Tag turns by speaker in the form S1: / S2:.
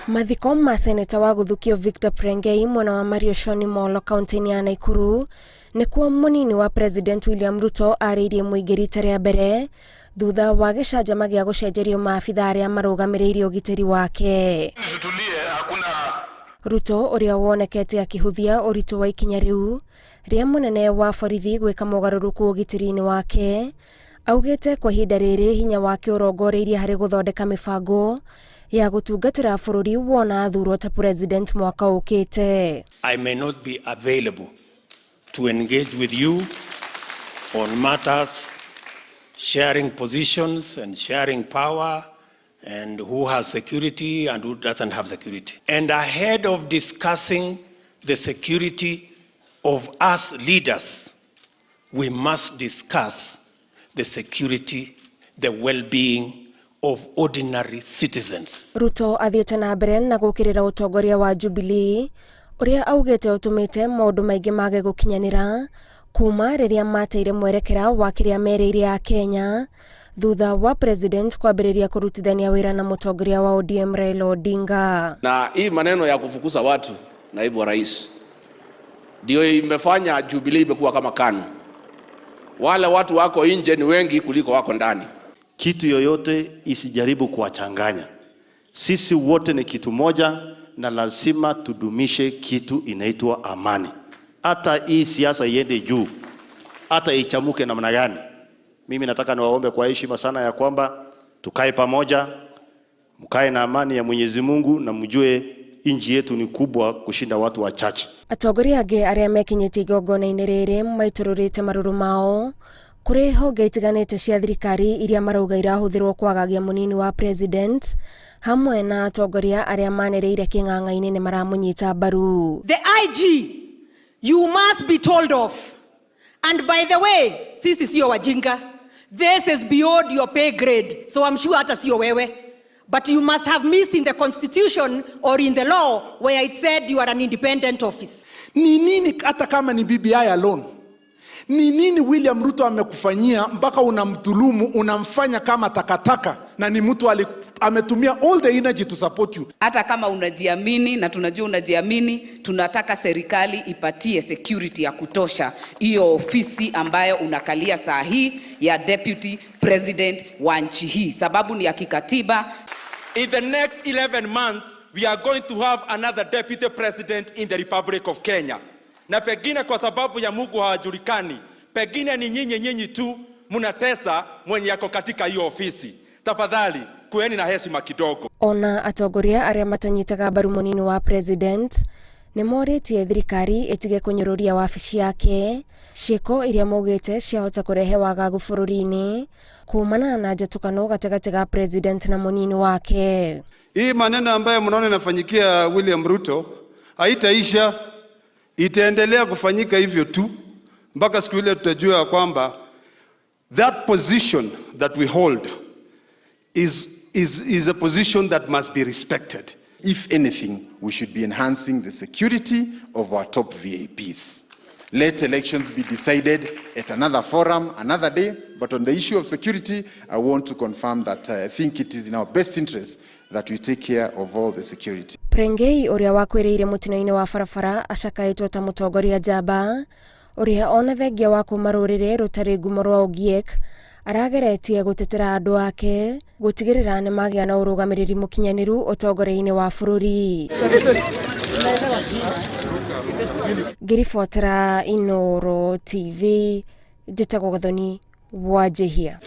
S1: Mathiko ma seneta wa gũthukio Victor Prengei mwena wa Marioshoni Molo kaunti-inĩ ya Naikuru nĩkuo mũnini wa President William Ruto arĩirie mũingĩ rita rĩa mbere thutha wa gĩcanjama gĩa gũcenjerio maabitha arĩa marũgamĩrĩire ũgitĩri wake.
S2: Tutulie, hakuna
S1: Ruto ũrĩa wonekete akĩhũthia ũritũ wa ikinya rĩu rĩa mũnene wa borithi gwĩka mogarũrũku ũgitĩri-inĩ wake augĩte kwa ihinda rĩrĩ hinya wake ũrongoreirie harĩ gũthondeka mĩbango ya gũtungatĩra bũrũri wona athurwo ta president mwaka ũkĩte.
S3: I may not be available to engage with you on matters sharing positions and sharing power and who has security and who doesn't have security. And ahead of discussing the security of us leaders, we must discuss the security, the well-being of ordinary citizens.
S1: Ruto athiĩte na mbere na gũkĩrĩra ũtongoria wa Jubilee ũrĩa augĩte ũtũmĩte maũndũ maingĩ mage gũkinyanĩra kuma rĩrĩa mateire mwerekera wa kĩrĩa merĩire Akenya thutha wa president kwambĩrĩria kũrutithania wĩra na mũtongoria wa ODM Raila Odinga.
S4: Na hii maneno ya kufukuza watu, naibu wa rais, ndio imefanya Jubilee imekuwa kama KANU. Wale watu wako nje ni wengi kuliko wako ndani.
S5: Kitu yoyote isijaribu kuwachanganya. Sisi wote ni kitu moja na lazima tudumishe kitu inaitwa amani. Hata hii siasa iende juu, hata ichamuke namna gani, mimi nataka niwaombe kwa heshima sana ya kwamba tukae pamoja, mkae na amani ya Mwenyezi Mungu na mjue nchi yetu ni kubwa kushinda watu wachache.
S1: Atongoria angĩ arĩa mekinyĩtie igongona-inĩ rĩrĩ maitũrũrĩte marũrũ mao kũrĩ honge itiganĩte cia thirikari iria marauga irahũthĩrwo kwagagia mũnini wa president hamwe na atongoria arĩa manĩrĩire kĩng'ang'a-inĩ nĩ maramũnyita mbaru.
S6: The IG, you must be told off. And by the way, sisi sio wajinga. This is beyond your pay grade. So I'm sure hata sio wewe. But you must have missed in the constitution or in the law where it said you are an independent office.
S7: Ni nini hata kama ni BBI alone? Ni nini William Ruto amekufanyia mpaka unamdhulumu, unamfanya kama takataka, na ni mtu ametumia all the energy to support you?
S8: Hata kama unajiamini na tunajua unajiamini, tunataka serikali ipatie security ya kutosha hiyo ofisi ambayo unakalia saa hii ya deputy president wa nchi hii, sababu ni ya kikatiba.
S9: In the next 11 months, we are going to have another deputy president in the Republic of Kenya. Na pengine kwa sababu ya Mungu hawajulikani, pengine ni nyinyi nyinyi tu mnatesa mwenye yako katika hiyo ofisi. Tafadhali kueni na heshima kidogo.
S1: Ona atongoria arĩa matanyitaga mbaru mũnini wa president nĩ morĩtie thirikari ĩtige kũnyũrũria wabici yake, ciĩko iria maugĩte ciahota kũrehe wagagu bũrũri-inĩ kumana na njatũkano gatagatĩ ga president na mũnini wake.
S10: Hii maneno ambayo mnaona inafanyikia William Ruto haitaisha, itaendelea kufanyika hivyo tu mpaka siku ile tutajua ya kwamba that position that we hold is a position that must be respected.
S11: If anything, we should be enhancing the security of our top VIPs. Let elections be decided at another forum, another day. But on the issue of security, I want to confirm that I think it is in our best interest that we take care of all the security.
S1: Prengei ũrĩa wakuĩrĩire mũtino-inĩ wa barabara acakaĩtwo ta mũtongoria njamba ũrĩa ona thengia wa kuma rũrĩrĩ rũtarĩ ngumo rwa Ogiek arageretie gũtetera andũ ake gũtigĩrĩra nĩ magĩa na ũrũgamĩrĩri mũkinyanĩru ũtongoria-inĩ wa bũrũri. Ngĩribotera Inooro TV, njĩtagwo Gathoni Wanjihia.